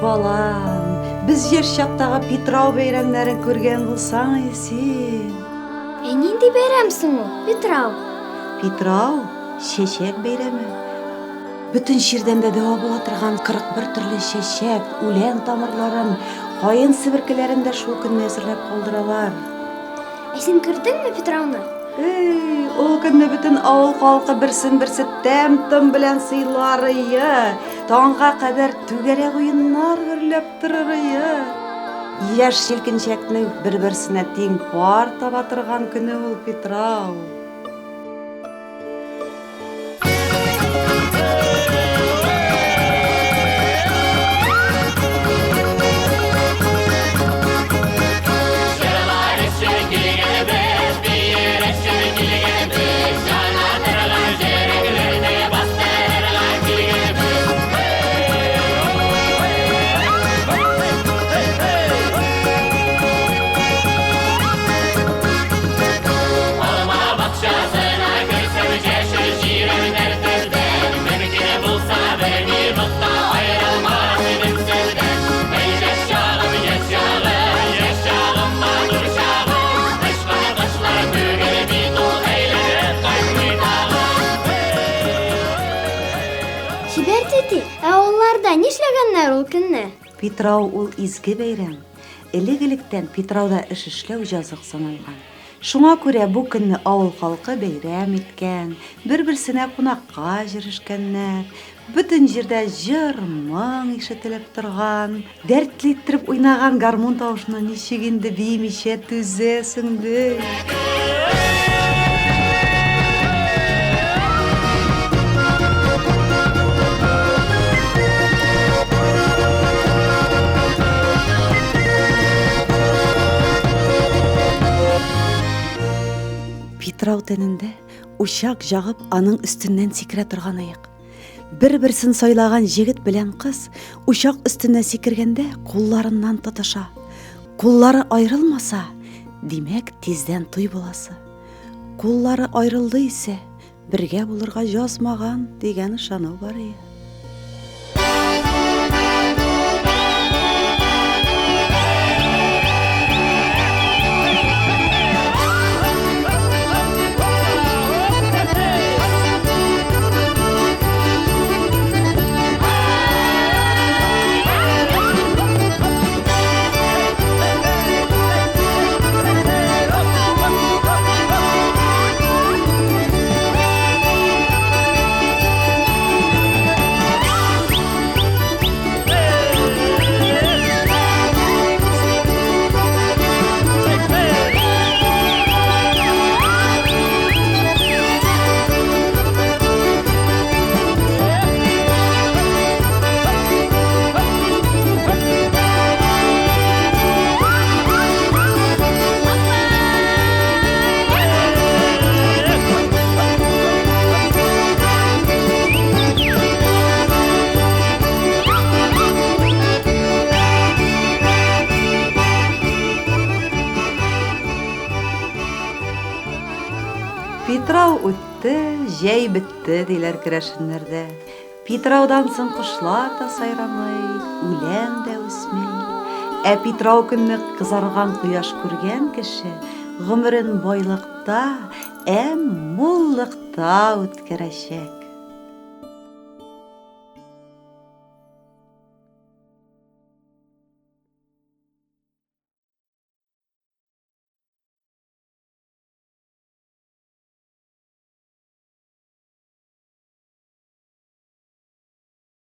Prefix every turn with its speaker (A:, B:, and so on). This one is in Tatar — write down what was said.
A: балам, без яшь чактагы Питрау бәйрәмнәрен күргән булсаң и син.
B: Ә нинди бәйрәм соң ул, Питрау?
A: Питрау, чәчәк бәйрәме. Бөтен чирдән дә дәва була торган 41 төрле чәчәк, үлән тамырларын, каен себеркеләрен дә шул көнне әзерләп калдыралар.
B: Ә син күрдеңме Питрауны?
A: Эй, ул көнне бөтен авыл халкы берсен-берсе тәм-том белән сыйларые, таңга кадәр түгәрәк уеннар гөрләп торырые. Яшь җилкенчәкнең бер-берсенә тиң пар таба торган көне ул Питрау.
B: Чибәр түти, ә авылларда нишләгәннәр ул көнне?
A: Питрау ул изге бәйрәм. Элек-электән Питрауда эш эшләү җазык саналган. Шуңа күрә бу көнне авыл халкы бәйрәм иткән, бер-берсенә кунакка җөрешкәннәр. Бөтен җирдә җыр, моң ишетелеп торган. Дәртле иттереп уйнаган гармун тавышына ничек инде биемичә түзәсең, ди. Питрау төнендә учак җагып, аның өстеннән сикерә торган ыек. Бер-берсен сайлаган җегет белән кыз учак өстенә сикергәндә кулларыннан тотыша. Куллары аерылмаса, димәк, тиздән туй буласы. Куллары аерылды исә, бергә булырга язмаган дигән ышану бар иде. Питрау үтте, җәй бетте, диләр керәшеннәрдә. Питраудан соң кошлар да сайрамый, үлән дә үсми. Ә Питрау көнне кызарган кояш күргән кеше гомерен байлыкта, ә муллыкта үткәрәчәк.